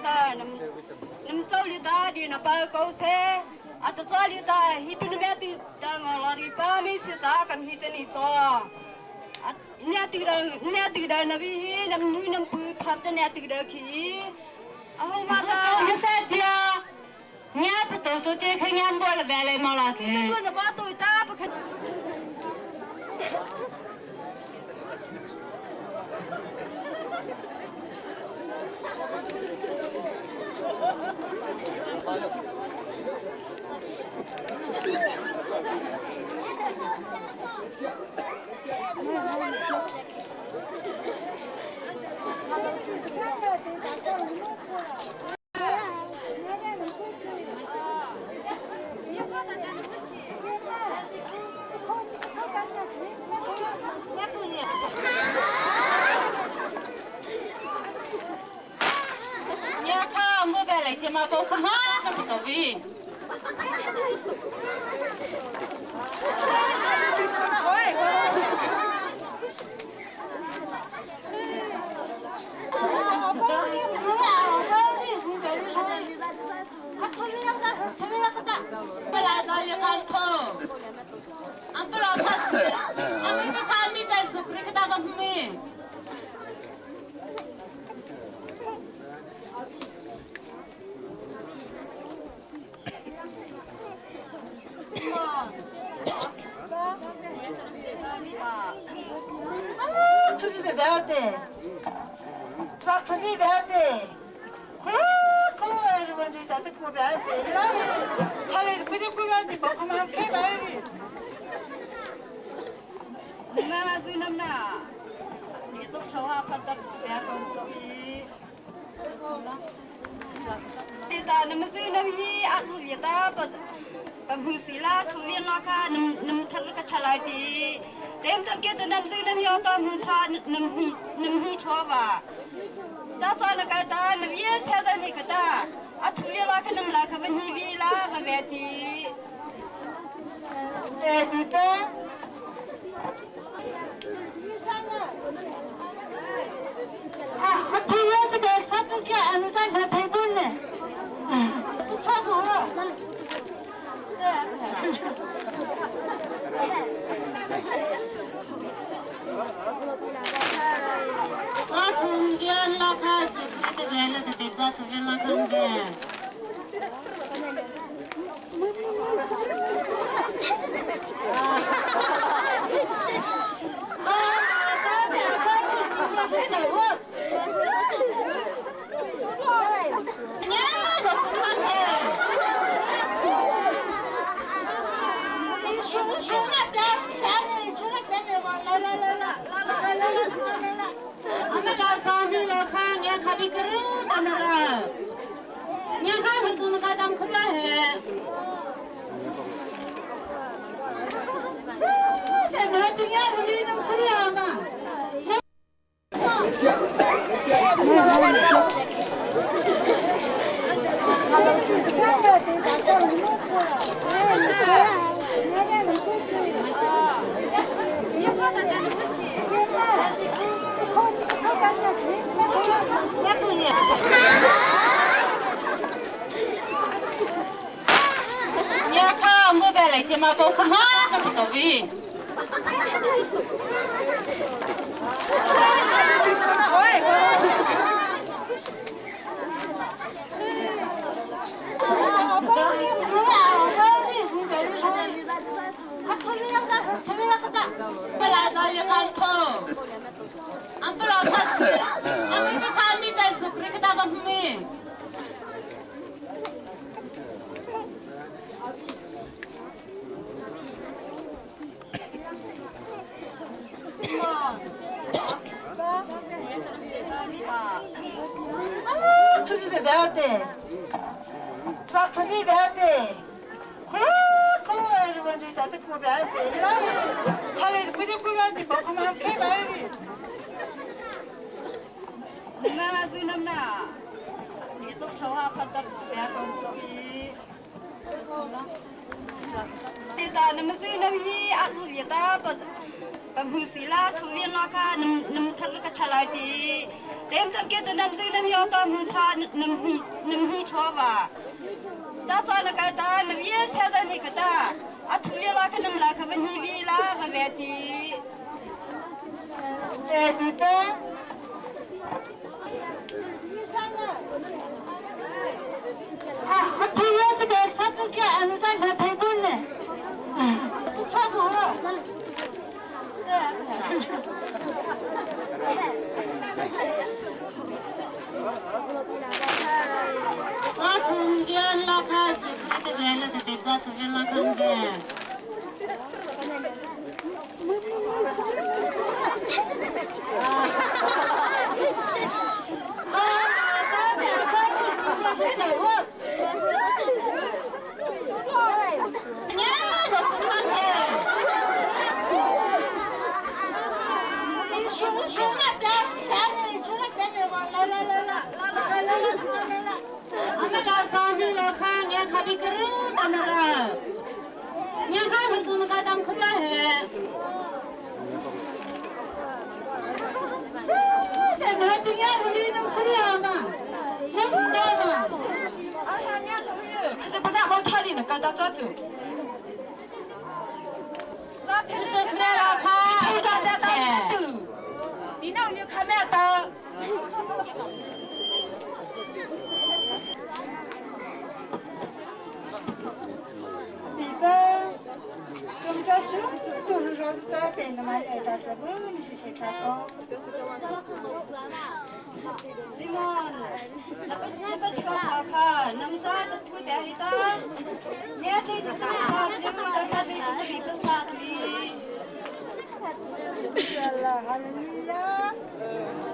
ta nam nam chau li ta di na pa ko se a ta cha li ta hi pin me ti da ngo la ri pa mi si ta kam hi te ni cho nya ti da nya ti da na vi hi nam nu nam pu tha te nya ti da khi a ho ma ta ni sa tia nya pu to to te kha nyam bo la ba le ma la ke tu na ba to ta pa khan. Nya kha mo ba le che ma ko kha ma ka to vi. Ma zu nam na ni tok thawa phatap si ya kon so i ti ta nam zu nam hi a zu vi ta pa pa hung si la thu vi la ka nam nam thar ka thalai ti tem tam ke chu nam zu nam hi ta hung cha nam hi nam hi tho ba ta cha na ka ta nam ye sa za ni ka ta a thu vi la ka nam la ka va ni vi la va ve ti. Ma zu nam na ni tok thawa phatap si ya kon so i ti ta nam zu nam hi a zu vi ta pa pa hung si la thu vi la ka nam nam thar ka thalai ti. Tem tam ke chu nam zing nam yo ta mun cha nam hi nam hi tho wa. Ta cha na ka ta nam ye sa za ni ka ta. A thu ye la ka nam la ka va ni vi la va ve ti. E ti te. Ah, thu ye ka de sa tu kya anu sa na thai bun ne. Tu cha bu la. Simon, na pa thua pha kha nam cha ta thu te hi ta. Ne te tu ta sa li ta sa li tu li ta sa li. Hallelujah.